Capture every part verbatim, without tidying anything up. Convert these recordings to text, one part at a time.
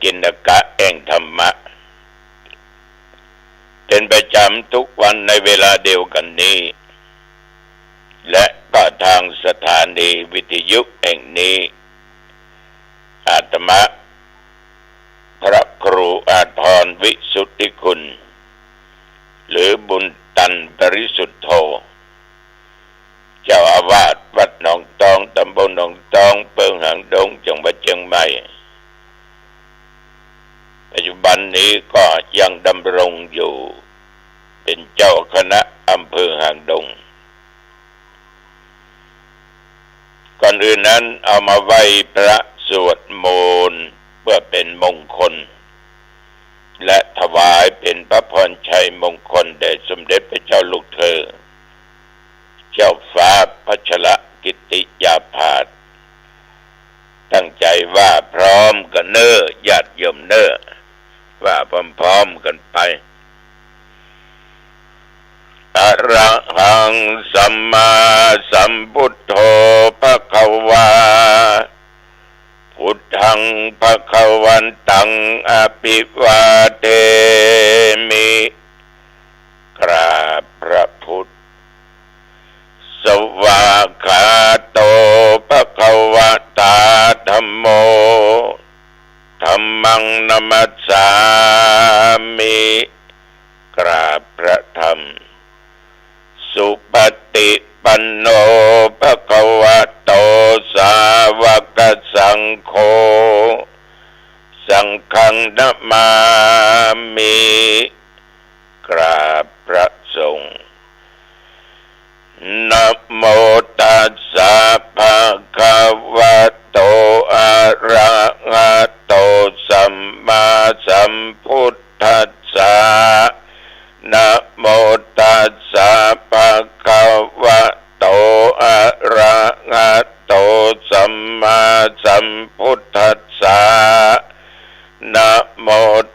จิณกะแห่งธรรมะ เป็นประจ๋ำทุกวันในเวลาเดียวกั๋นนี้ และก็ตางสถานีวิทยุแห่งนี้ อาตมา พระครูอาภรณ์ วิสุทธิคุณ หรือบุญตัน ปริสุทโธ เจ้าอาวาสวัดหนองตอง ตำบลหนองตอง เปิ้งหางดง จังหวัดเจียงใหม่ ปัจจุบันนี้ก็ยังดำรงอยู่ เป๋นเจ้าคณะอำเภอหางดง ก่อนอื่นนั้นเอามาไหว้พระสวดมนต์เพื่อเป๋นมงคล และถวายเป๋นพระพรชัยมงคลแด่สมเด็จพระเจ้าลูกเธอ เจ้าฟ้าพัชรกิติยาภาส ตั้งใจ๋ว่าพร้อมกั๋นเน่อ ญาติโยมเน่อ ว่าพร้อมๆ กั๋นไป อะระหัง สัมมาสัมพุทโธ ภะคะวา พุทธัง ภะคะวันตัง อะภิวาเทมิ กราบพระพุทธ สวากขาโต ภะคะวะตา ธัมโม ธัมมัง นะมัสสามิ กราบพระธรรม สุปฏิปันโน ภะคะวะโต สาวกสังโฆ สังฆัง นะมามิ กราบพระสงฆ์ นะโมตัสสะ ภะคะวะโต อะระหะโต สัมมาสัมพุทธัสสะ นะโมตัสสะ ภะคะวะโต อะระหะโต สัมมาสัมพุทธัสสะ นะโม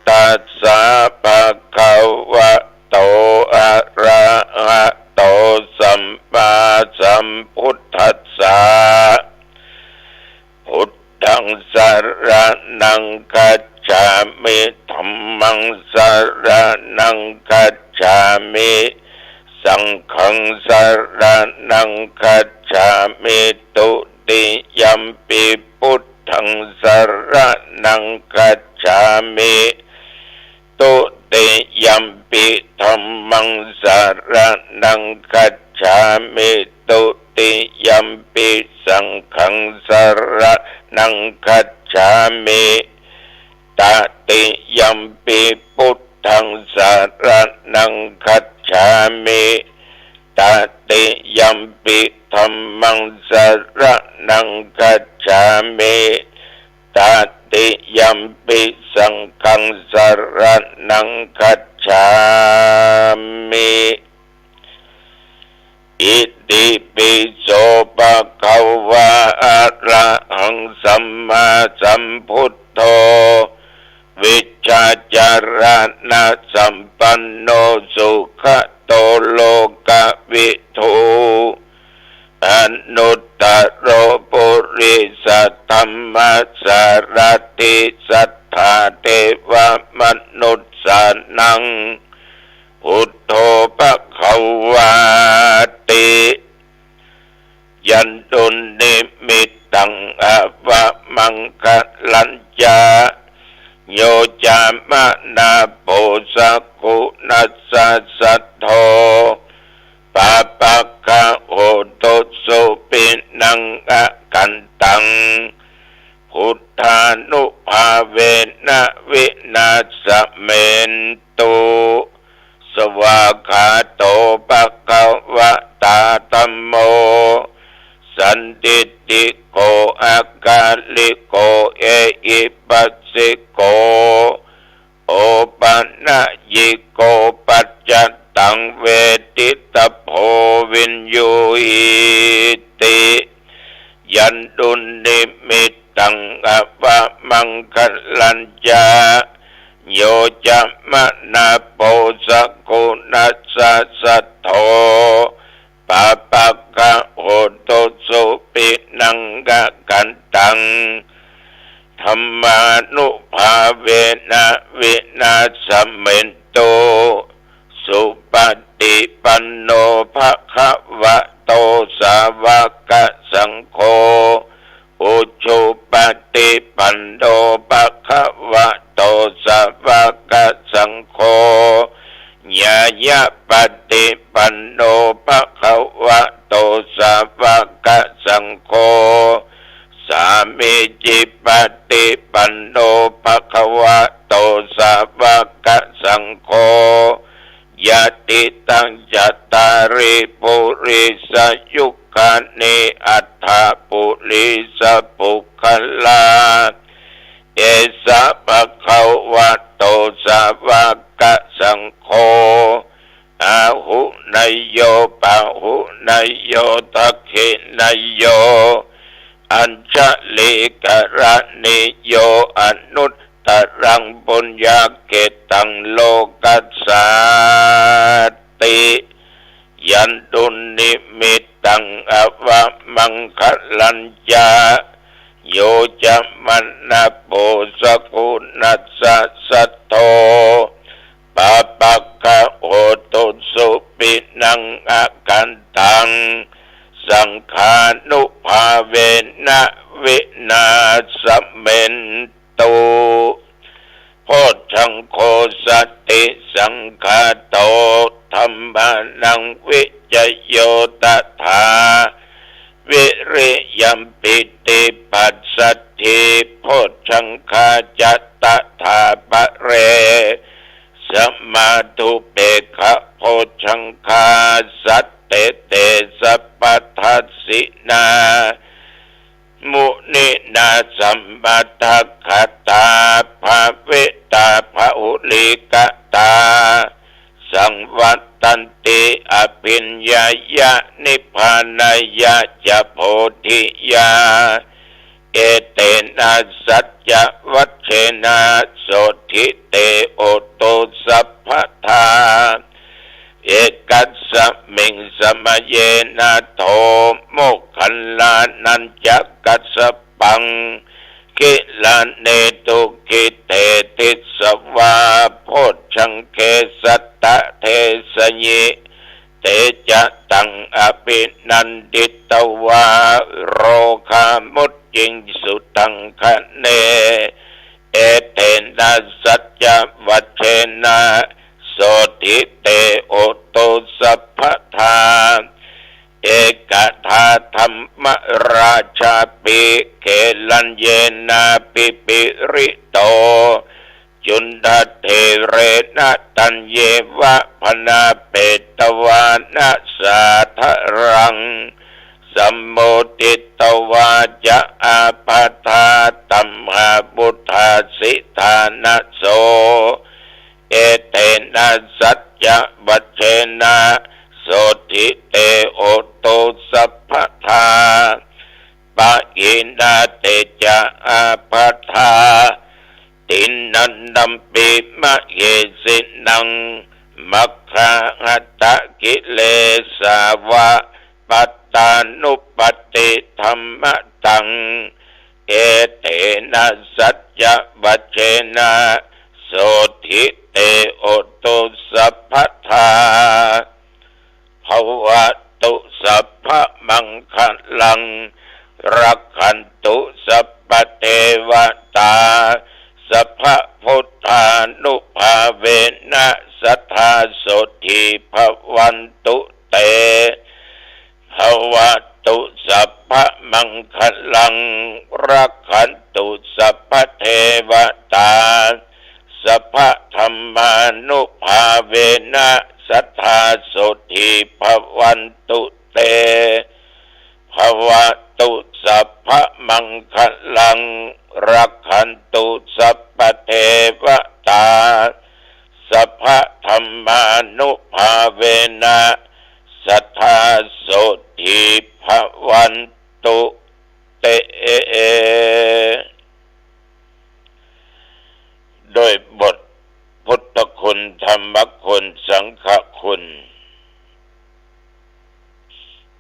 ตัสสะ ภะคะวะโต อะระหะโต สัมมาสัมพุทธัสสะ พุทธัง สะระณัง คัจฉามิ ธัมมัง สะระณัง คัจฉามิ สังฆัง สะระณัง คัจฉามิ ตุติยัมปิ พุทธัง สะระณัง คัจฉามิ ตุติยัมปิ ธัมมัง สะระณัง คัจฉามิ ตุติยัมปิ สังฆัง สะระณัง คัจฉามิ ตติยัมปิ พุทธัง สะระณัง คัจฉามิ ตติยัมปิ ธัมมัง สะระณัง คัจฉามิ ตติยัมปิ สังฆัง สะระณัง คัจฉามิ อิติปิโส ภะคะวา อะระหัง สัมมาสัมพุทโธ วิชชาจารณะสัมปันโน สุขะโต โลกะวิทู อนุตตะโร ปุริสะธัมมะสารถิ สัทธาเทวะมนุสสานัง พุทโธ ภะคะวาติ ยันตุนนิมิตตัง อะวะมังคะลัญจะ โย จะมะนา โป สักขุนัสสะ สัทโธ ปาปะกะ โหตุ สุปินัง อะกันตัง พุทธานุภาเวนะ วินาสเมนตุ สวากขาโต ภะคะวะตา ธัมโม สันทิฏฐิโก อะกาลิโก เอหิปัสสิโก โอปะนะยิโก ปัจจัตตัง เวทิตะโพ วิญญูหิติ ยันตุนนิมิตตัง อะวะมังคะลัญจะ โย จะมะนา โป สักขุนัสสะ สัทโธ ปาปะกะ โหตุ สุปินัง อะกันตัง ธัมมานุภาเวนะ วินาสเมนตุ สุปฏิปันโน ภะคะวะโต สาวกสังโฆ อุจุปฏิปันโน ภะคะวะโต สาวกสังโฆ ญาณปฏิปันโน ภะคะวะโต สาวกสังโฆ สามีจิปฏิปันโน ภะคะวะโต สาวกสังโฆ ยะติตัง จัตตาริ ปุริสยุคคานิ อัตถะ ปุริสปุคคลา เอสะ ภะคะวะโต สาวกสังโฆ อาหุเนยโย ปะหุเนยโย ทักขิเนยโย อัญชลีกรณีโย อนุตตรัง ปุญญาเขตตัง โลกัสสาติ ยันตุนนิมิตตัง อวมังคะลัญจะ โย จะมะนะ โป สะกุณัสสะ สัทโธ ปะปะคะโหตุ สุปินัง อกันตัง สังฆานุภาเวนะ วินาสเมนตุ โพชฌังโฆ สติสังคาโต ธัมมานัง วิจโย ตถา วิริยมปิติปัสสัทธิ โพชฌังคาจะ ตถาปะเร สมาธุเปกขะ โพชฌังคา สัตเต เต สัพพทัสสินา มุนินา สัมมาทักขะตา ภาวิตา บะหุลีกะตา สังวัตตันติ อภิญญายะ นิพพานายะจะ โพธิยา เอเตนะ สัจจะวัจเชนะ โสตถิ เต โหตุ สัพพทา เอกัสสะมิง สะมะเยนะ โท โมคคัลลานัญจะกัสสะปัง กิลาเนตุ กิเตทิสสะวา โพชฌังเข สัตตะเทสะยิ เตจะตัง อภินันทิตวา โรคามุจจิงสุตังคะเน เอเตนะ สัจจะวัจเชนะ โสตถิ เต โหตุ สัพพทา เอกทาธัมมราชาปิ เกลัญเยนะปิปิริโต จุณฑะเถเรนะ ตัญเยวะ พนาเปตวานะ สาธะรัง สัมโมทิตวาจะ อาภาธา ตัมหาปุทธาสิทานะโส เอเตนะ สัจจะวัจเชนะ โสตถิ เต โหตุ สัพพทา ปะหินา เตจะ อาภาธา ติณันนัมปิ มะเหสินัง มัคคาหะตะกิเลสาวะ ปัตตานุปัตติธัมมะตัง เอเตนะ สัจจะวัจเชนะ โสตถิ เต โหตุ สัพพทา ภะวะตุ สัพพะมังคะลัง รักขันตุ สัพพะเทวะตา สัพพะพุทธานุภาเวนะ สัทธา โสตถิ ภะวันตุ เต ภะวะตุ สัพพะมังคะลัง รักขันตุ สัพพะเทวะตา สัพพะธัมมานุภาเวนะ สัทธา โสตถิ ภะวันตุ เต ภะวะตุ สัพพะมังคะลัง รักขันตุ สัพพะเทวะตา สัพพะธัมมานุภาเวนะ สัทธา โสตถิ ภะวันตุ เต โดยบทพุทธคุณ ธรรมคุณ สังฆคุณ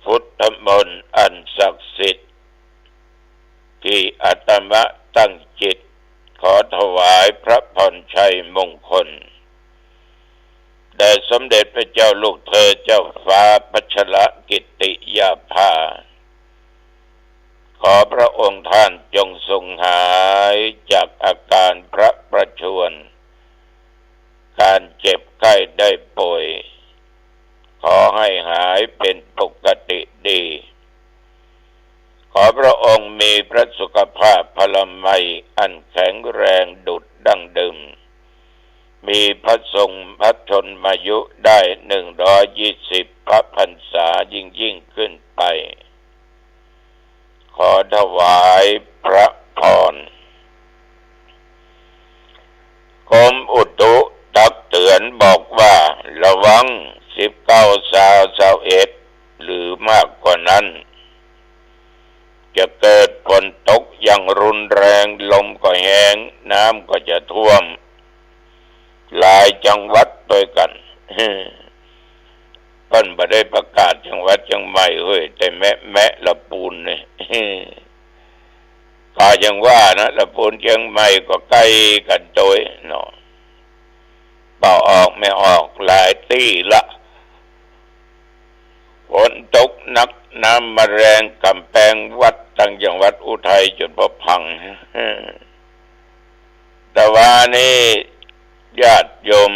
พุทธมนต์อันศักดิ์สิทธิ์ ที่อาตมา ตั้งจิตขอถวายพระพรชัยมงคล แด่สมเด็จพระเจ้าลูกเธอเจ้าฟ้าพัชรกิติยาภา ขอพระองค์ท่านจงทรงหายจากอาการพระประชวร การเจ็บไข้ได้ป่วย ขอให้หายเป็นปกติดี ขอพระองค์มีพระสุขภาพพลามัยอันแข็งแรงดุจดั้งเดิม มีพระทรงพระชนมายุได้หนึ่งร้อยยี่สิบพระพรรษายิ่งๆ ขึ้นไป ขอถวายพระพร กรมอุตุตักเตือนบอกว่า ระวัง สิบเก้า ซาว ซาวเอ็ด หรือมากกว่านั้น จะเกิดฝนตกอย่างรุนแรง ลมก็แฮง น้ำก็จะท่วม หลายจังหวัดตวยกั๋น เปิ้นบ่ได้ประกาศจังหวัดเจียงใหม่เฮ้ย แต่แมะแมะละปูนนี่ ก็ยังว่านะ ละปูนเจียงใหม่ก็ใก้กั๋นตวยเนาะ เป่าออกแม่ออกหลายตี้ละ ฝนตกหนัก น้ำมาแฮง ก๋ำแปงวัด ตังจังหวัดอุทัยจ๋นบ่พัง แต่ว่านี่ญาติโยม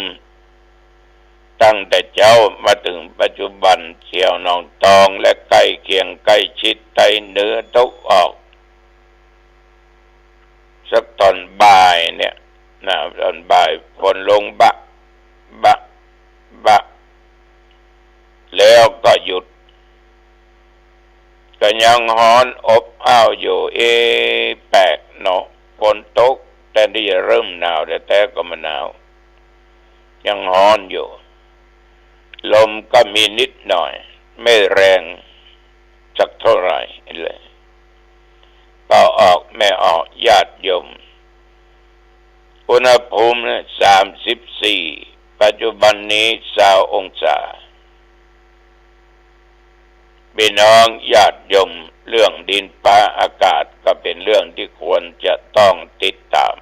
ตั้งแต่เจ๊ามาเถิงปัจจุบัน แถวหนองตองและใก้เคียงใก้ชิด ใต้เหนือตกออก สักต๋อนบ่ายเนี่ยนะ ต๋อนบ่ายฝนลงบะ บะ บะ แล้วก็หยุด ก็ยังฮ้อนอบอ้าวอยู่ เอ๊ะ แปลกเนาะ ฝนตกแทนตี้จะเริ่มหนาวแต๊ๆ ก็บ่หนาว ยังฮ้อนอยู่ ลมก็มีนิดหน่อย ไม่แรงสักเท่าไหร่เลย เป่าออกแม่ออกญาติโยม อุณหภูมิเนี่ย สามสิบสี่ ปัจจุบันนี้ ซาว องศา พี่น้องญาติโยม เรื่องดินฟ้าอากาศก็เป๋นเรื่องตี้ควรจะต้องติดต๋าม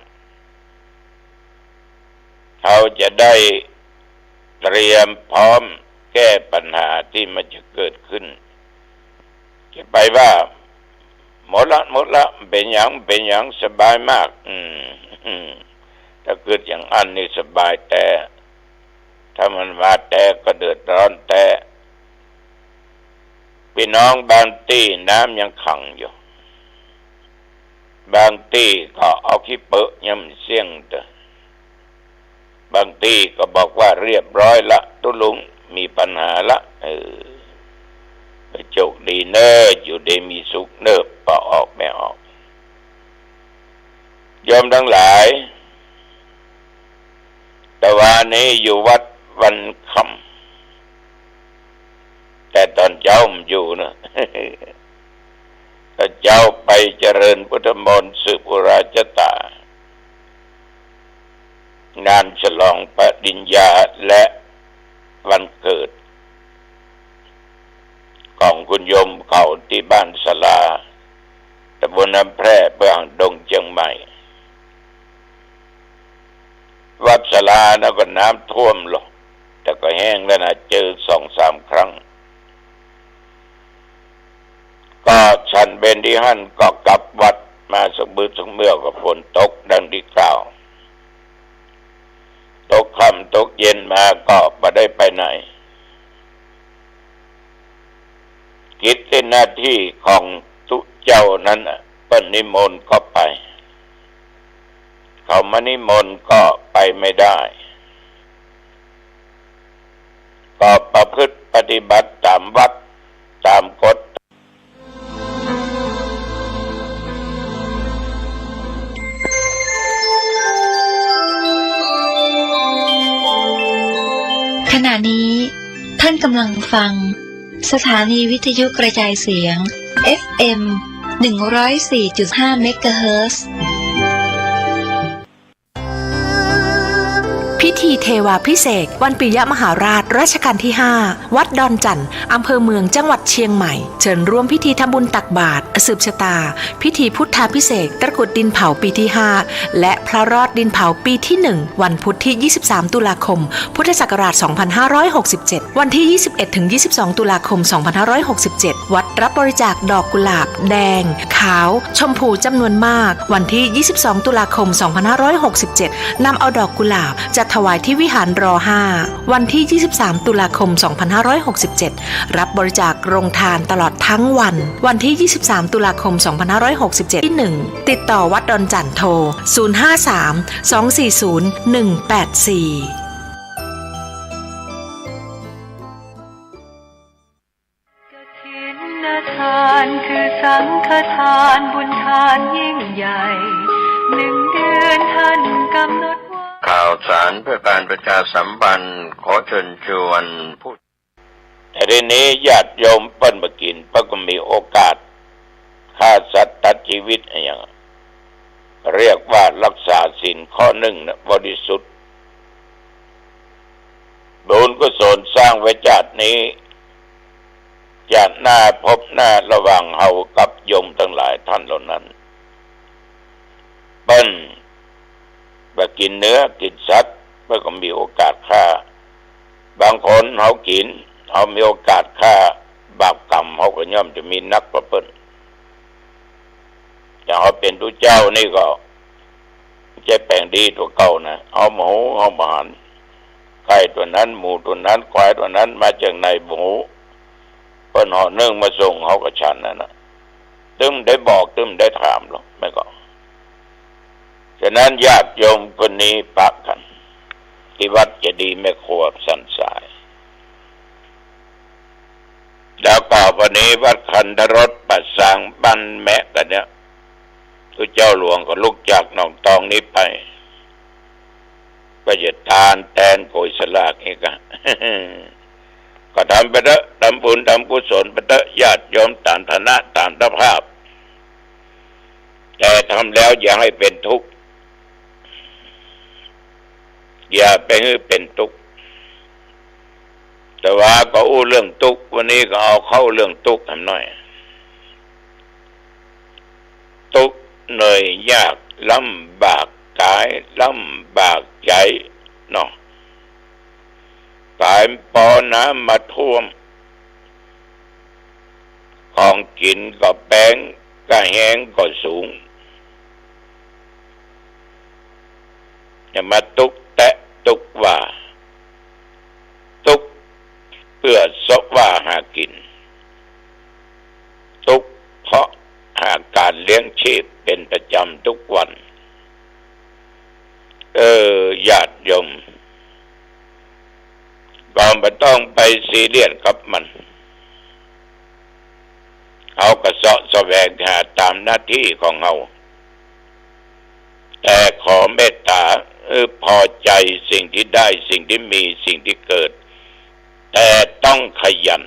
เฮาจะได้เตรียมพร้อมแก้ปัญหาตี้มันจะเกิดขึ้น จะไปว่า หมดละ หมดละ เป๋นหยัง เป๋นหยัง สบายมาก อืม อืม ถ้ากึ๊ดอย่างอั้นนี่สบายแต๊ ถ้ามันมาแต๊ก็เดือดร้อนแต๊ พี่น้องบางตี้น้ำยังขังอยู่ บางตี้ก็เอาขี้เปอะยังเสี้ยงเต๊อะ บางตี้ก็บอกว่าเรียบร้อยละ ตุ๊ลุง มีปัญหาละ เออ โจคดีเน่อ อยู่ดีมีสุขเน่อ เป่าออกแม่ออก โยมตังหลาย ตะวานี้อยู่วัดวันค่ำ แต่ต๋อนเจ๊าบ่อยู่เนาะ ต๋อนเจ๊าไปเจริญพุทธมนต์สืบอุราชะต๋า งานฉลองปริญญาและวันเกิด ของคุณโยมเขาตี้บ้านสาลา ตำบลน้ำแพร่ อำเภอหางดง เจียงใหม่ วัดสาลานะก็น้ำท่วมลง แต่ก็แห้งแล้วนะ เจอสองสามครั้ง ก็ฉันเพลตี้หั้น ก็กลับวัดมาสักมื้อสักเมื่อก็ฝนตกดังตี้กล่าว ตกค่ำตกเย็นมาก็บ่ได้ไปไหน กิจตี้หน้าตี้ของตุ๊เจ้านั้นน่ะ เปิ้นนิมนต์ก็ไป เขาบ่นิมนต์ก็ไปไม่ได้ ก็ประพฤติปฏิบัติต๋ามวัตรต๋ามกฎ ขณะนี้ท่านกำลังฟังสถานีวิทยุกระจายเสียง เอฟเอ็ม หนึ่งร้อยสี่จุดห้า เมกะเฮิรตซ์ พิธีเทวาภิเษกวันปิยมหาราชรัชกาลที่ห้า วัดดอนจั่น อำเภอเมือง จังหวัดเชียงใหม่ เชิญร่วมพิธีทำบุญตักบาตร สืบชะตา พิธีพุทธาภิเษกตะกรุดดินเผาปีที่ห้า และพระรอดดินเผาปีที่หนึ่ง วันพุธที่ยี่สิบสาม ตุลาคม พุทธศักราช สองพันห้าร้อยหกสิบเจ็ด วันที่ยี่สิบเอ็ดถึงยี่สิบสอง ตุลาคม สองพันห้าร้อยหกสิบเจ็ด วัดรับบริจาคดอกกุหลาบแดง ขาว ชมพูจำนวนมาก วันที่ยี่สิบสอง ตุลาคม สองพันห้าร้อยหกสิบเจ็ด นำเอาดอกกุหลาบจัดถวายที่วิหาร รอห้า วันที่ยี่สิบสาม ตุลาคม สองพันห้าร้อยหกสิบเจ็ด รับบริจาคโรงทานตลอดทั้งวัน วันที่ยี่สิบสาม ตุลาคม สองพันห้าร้อยหกสิบเจ็ด ที่หนึ่ง ติดต่อวัดดอนจั่น โทร ศูนย์ห้าสาม สองสี่ศูนย์ หนึ่งแปดสี่ กฐินทานคือสังฆทานบุญทานยิ่งใหญ่ หนึ่งเดือนท่านกำหนดไว้ ข่าวสารเพื่อการประชาสัมพันธ์ ขอเชิญชวนผู้ แต่ทีนี้ญาติโยมเปิ้นบ่กิ๋น เปิ้นก็มีโอกาสฆ่าสัตว์ตัดชีวิตอะหยัง เรียกว่ารักษาศีลข้อนึ่งนะ บริสุทธิ์ บุญกุศลสร้างไว้จาตินี้ จาติหน้าพบหน้าระหว่างเฮากับโยมตังหลายท่านเหล่านั้น เปิ้นบ่กิ๋นเนื้อกิ๋นสัตว์ เปิ้นก็มีโอกาสฆ่า บางคนเฮากิ๋น เฮามีโอกาสฆ่า บาปกรรมเฮาก็ย่อมจะมีหนักกว่าเปิ้น อย่างเฮาเป๋นตุ๊เจ้านี่ก็ จะแป๋งดีตั๋วเก่านะ เฮาบ่ฮู้ เฮาบ่หัน ไก่ตั๋วนั้น หมูตั๋วนั้น ควายตั๋วนั้น มาจากไหนบ่ฮู้ เปิ้นห่อนึ่งมาส่ง เฮาก็ฉันนั่นนะ ตึงได้บอก ตึงได้ถามหรอก แม่นก่อ ฉะนั้นญาติโยมคนนี้ปะกั๋น ตี้วัดเจดีย์แม่ครัวสันทราย แล้วก็วันนี้วัดคันธรสป่าซางบ้านแมะกั๋นเนี่ย ตุ๊เจ้าหลวงก็ลุกจากหนองตองนี้ไป ก็จะตานแตนโกยสลากนี่กะ ก็ทำไปเต๊อะ ทำบุญทำกุศลไปเต๊อะ ญาติโยมต๋ามฐานะต๋ามสภาพ แต่ทำแล้วอย่าหื้อเป๋นตุ๊กข์ อย่าไปหื้อเป๋นตุ๊กข์ แต่ว่าก็อู้เรื่องตุ๊กข์ วันนี้ก็เอาเข้าเรื่องตุ๊กข์หน่อย ตุ๊กข์เหนื่อยยากลำบากกายลำบากใจ๋เนาะ ก๋ายปอน้ำมาท่วม ของกิ๋นก็แปง ก้าแฮงก็สูง จะมาตุ๊กแต๊ตุ๊กว่า ตุ๊กเปื้อเซาะว่าหากิ๋น ตุ๊กเพราะหาก๋านเลี้ยงชีพเป๋นประจ๋ำตุ๊กวัน เออ ญาติโยม ก็บ่ต้องไปซีเรียสกับมัน เฮาก็เซาะแสวงหาต๋ามหน้าตี้ของเฮา แต่ขอเมตต๋า เออ พอใจ๋สิ่งตี้ได้ สิ่งตี้มี สิ่งตี้เกิด แต่ต้องขยัน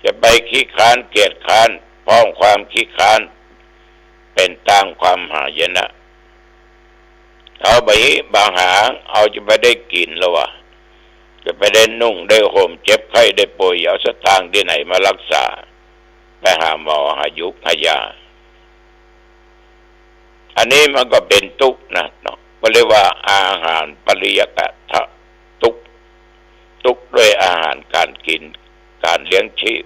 จะไปขี้คร้านเกียจคร้าน เพราะความขี้คร้านเป๋นตางความหายนะ เอาบ่าหิบ่าหา เอาจะไปได้กิ๋นแล้ววะ จะไปได้นุ่งได้ห่ม เจ็บไข้ได้ป่วย เอาสตางค์ตี้ไหนมารักษา ไปหาหมอหายุกหายา อันนี้มันก็เป๋นตุ๊กข์นะเนาะ ก็เรียกว่าอาหารปริยะกะทะตุ๊กข์ ตุ๊กข์ด้วยอาหารก๋านกิ๋น ก๋านเลี้ยงชีพ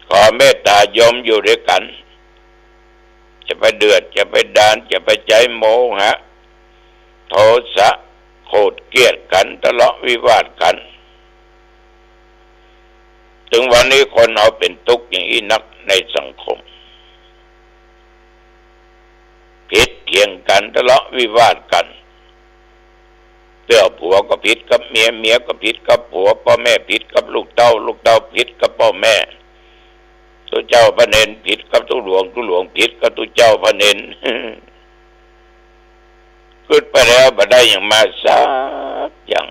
ขอเมตต๋าโยมอยู่ด้วยกั๋น จะไปเดือด จะไปดาน จะไปใจ๊โมหะ โทสะ โขดเคียดกั๋น ทะเลาะวิวาทกั๋น เถิงวันนี้คนเฮาเป๋นตุ๊กข์อย่างอี้นักในสังคม ผิดเถียงกั๋น ทะเลาะวิวาทกั๋น เตื้อผัวก็ผิดกับเมีย เมียก็ผิดกับผัว ป้อแม่ผิดกับลูกเต้า ลูกเต้าผิดกับป้อแม่ ตุ๊เจ้าพระเณรผิดกับตุ๊หลวง ตุ๊หลวงผิดกับตุ๊เจ้าพระเณร กึ๊ดไปแล้วบ่ได้หยังมาสักอย่าง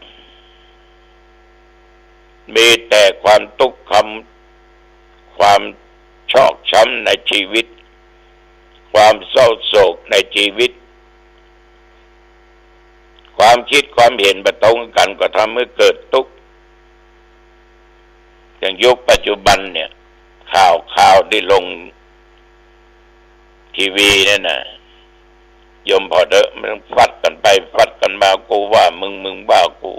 มีแต่ความตุ๊กข์ ความ ความชอกช้ำในชีวิต ความเศร้าโศกในชีวิต ความคิดความเห็นบ่ตรงกั๋นก็ทำหื้อเกิดตุ๊กข์ อย่างยุคปัจจุบันเนี่ย ข่าว ข่าวตี้ลงทีวีเนี่ยนะ ยมผ่อเต๊อะ มันฟัดกั๋นไปฟัดกั๋นมา กูว่ามึง มึงว่ากู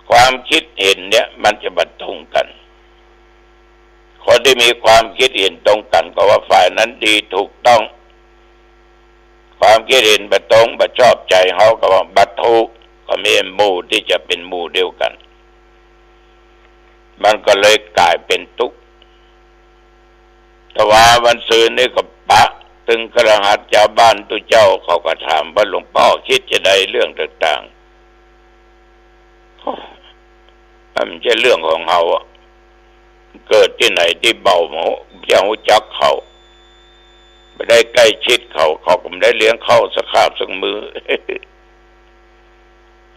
ความคิดเห็นเนี่ยมันจะบ่ตรงกั๋น คนตี้มีความคิดเห็นตรงกั๋นก็ว่าฝ่ายนั้นดีถูกต้อง ความคิดเห็นบ่ตรง บ่ชอบใจ๋เฮาก็ว่าบ่ถูก ก็มีหมู่ตี้จะเป๋นหมู่เดียวกั๋น มันก็เลยก๋ายเป๋นตุ๊กข์ แต่ว่าวันซืนนี่ก็ปะตึงคฤหัสถ์จาวบ้าน ตุ๊เจ้าเขาก็ถามว่า หลวงป้อคิดจาใดเรื่องต่างๆ โอ้ มันบ่ใจ้เรื่องของเฮาอะ เกิดตี้ไหนตี้เบ้า บ่ฮู้จักเขา บ่ได้ใก้ชิดเขา เขาก็บ่ได้เลี้ยงข้าวสักคาบสักมื้อ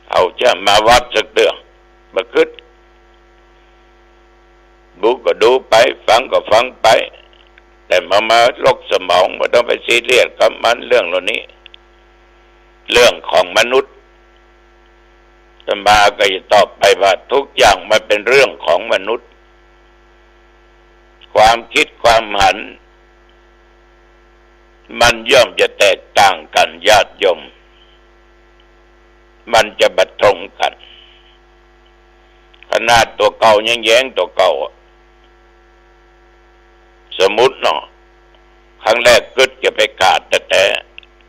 เฮาจะมาวัดสักเตื้อ บ่กึ๊ด ดูก็ดูไป ฟังก็ฟังไป แต่บ่มาลกสมอง บ่ต้องไปซีเรียสกับมัน เรื่องเหล่านี้ เรื่องของมนุษย์ อาตมาก็จะตอบไปว่าทุกอย่างมันเป๋นเรื่องของมนุษย์ ความคิดความหัน มันย่อมจะแตกต่างกั๋น ญาติโยม มันจะบ่ตรงกั๋น ขนาดตั๋วเก่ายังแย้งตั๋วเก่าอะ สมมุติเนาะ ครั้งแรกกึ๊ดจะไปกาดแต๊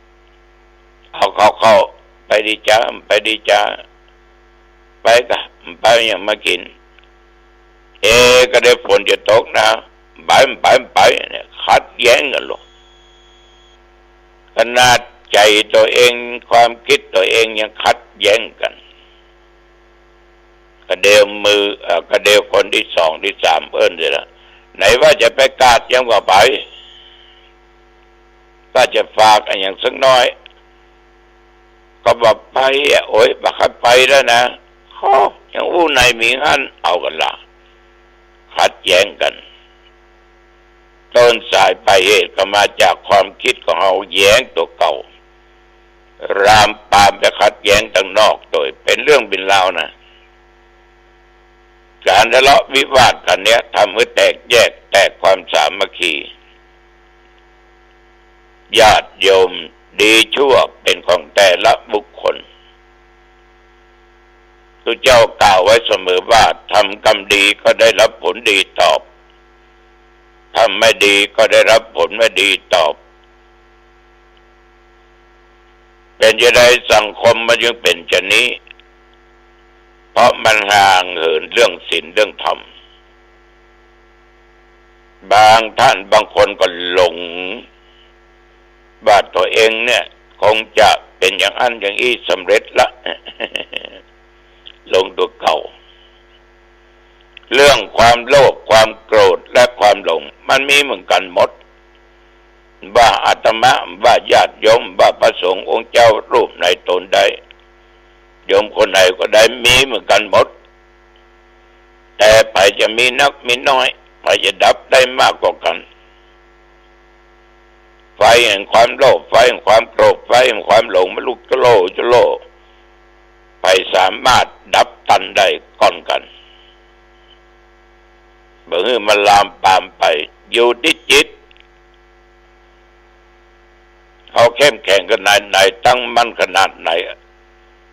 ๆ เอาเข้าๆ ไปดีจ๊ะ ไปดีจ๊ะ ไปกะ ไปหยังมากิ๋น เอ๊ะ ก็ได้ฝนจะตกนะ ไป ไป ไป เนี่ย ขัดแย้งกั๋นลง ขนาดใจ๋ตั๋วเอง ความคิดตั๋วเองยังขัดแย้งกั๋น ก็เดียวหมู่ เอ่อ ก็เดียวคนตี้สองตี้สามเอิ้นเสียละ ไหนว่าจะไปกาดยังบ่ไป ว่าจะฝากอะหยังสักหน้อย ก็บ่ไปอะ โอ๊ย บ่ใค่ไปแล้วนะ โอ้ ยังอู้ไหนมีหั้น เอากั๋นละ ขัดแย้งกั๋น ต้นสายปลายเหตุก็มาจากความคิดของเฮาแย้งตั๋วเก่า ลามปามไปขัดแย้งตังนอกโดย เป๋นเรื่องเป๋นราวนะ ก๋านทะเลาะวิวาทกั๋นเนี่ย ทำหื้อแตกแยก แตกความสามัคคี ญาติโยม ดีชั่วเป๋นของแต่ละบุคคล ตุ๊เจ้ากล่าวไว้เสมอว่า ทำกรรมดีก็ได้รับผลดีตอบ ทำไม่ดีก็ได้รับผลไม่ดีตอบ เป๋นจาใดสังคมมันจึงเป๋นจานี้ เพราะมันห่างเหินเรื่องศีลเรื่องธรรม บางท่านบางคนก็หลงว่าตั๋วเองเนี่ยคงจะเป๋นอย่างอั้นอย่างอี้สำเร็จละ หลงตั๋วเก่า เรื่องความโลภ ความโกรธ และความหลง มันมีเหมือนกั๋นหมด ว่าอาตมา ว่าญาติโยม ว่าพระสงฆ์องค์เจ้ารูปไหนต๋นใด โยมคนไหนก็ได้ มีเหมือนกั๋นหมด แต่ใผจะมีนักมีน้อย ใผจะดับได้มากกว่ากั๋น ไฟแห่งความโลภ ไฟแห่งความโกรธ ไฟแห่งความหลง มันลุกจะโล่จะโล่ ใผสามารถดับตันได้ก่อนกั๋น บ่หื้อมันลามปามไป อยู่ตี้จิต เฮาเข้มแข็งขนาดไหน ตั้งมั่นขนาดไหน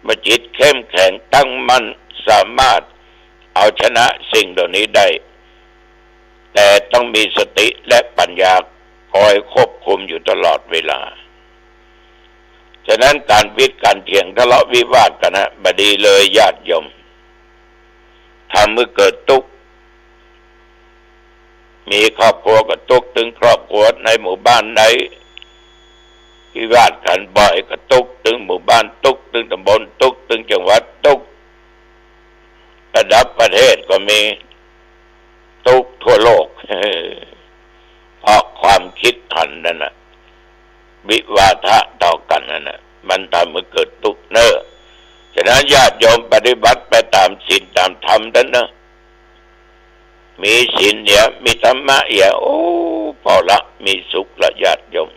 เมื่อจิตเข้มแข็งตั้งมั่น สามารถเอาชนะสิ่งเหล่านี้ได้ แต่ต้องมีสติและปัญญาคอยควบคุมอยู่ตลอดเวลา ฉะนั้นก๋านวิดก๋านเถียงทะเลาะวิวาทกั๋นนะ บ่ดีเลยญาติโยม ทำหื้อเกิดตุ๊กข์ มีครอบครัวก็ตุ๊กข์ตึงครอบครัว ในหมู่บ้านใดวิวาทกั๋นบ่อยก็ตุ๊กข์ตึงหมู่บ้าน ตุ๊กข์ตึงตำบล ตุ๊กข์ตึงจังหวัด ตุ๊กข์ระดับประเทศก็มี ตุ๊กข์ทั่วโลก เพราะความคิดหันนั่นน่ะ วิวาทะต่อกั๋นนั่นน่ะ มันทำหื้อเกิดตุ๊กข์เน่อ ฉะนั้นญาติโยมปฏิบัติไปต๋ามศีลต๋ามธรรมนั้นเน่อ มีศีลเหีย มีธรรมะเหีย โอ้ พอละ มีสุขละญาติโยม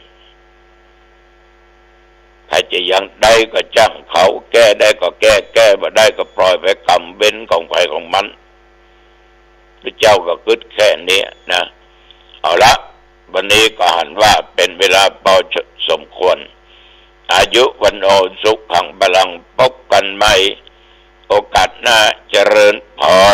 ใผเจ อย่างใดก็จ้างเขา แก้ได้ก็แก้ แก้บ่ได้ก็ปล่อยไป กรรมเวรของใผของมัน พระเจ้าก็กึ๊ดแค่นี้นะ เอาละ วันนี้ก็หันว่าเป๋นเวลาพอสมควร อายุ วัณโณ สุขัง พลัง พบกั๋นใหม่ โอกาสหน้า เจริญพร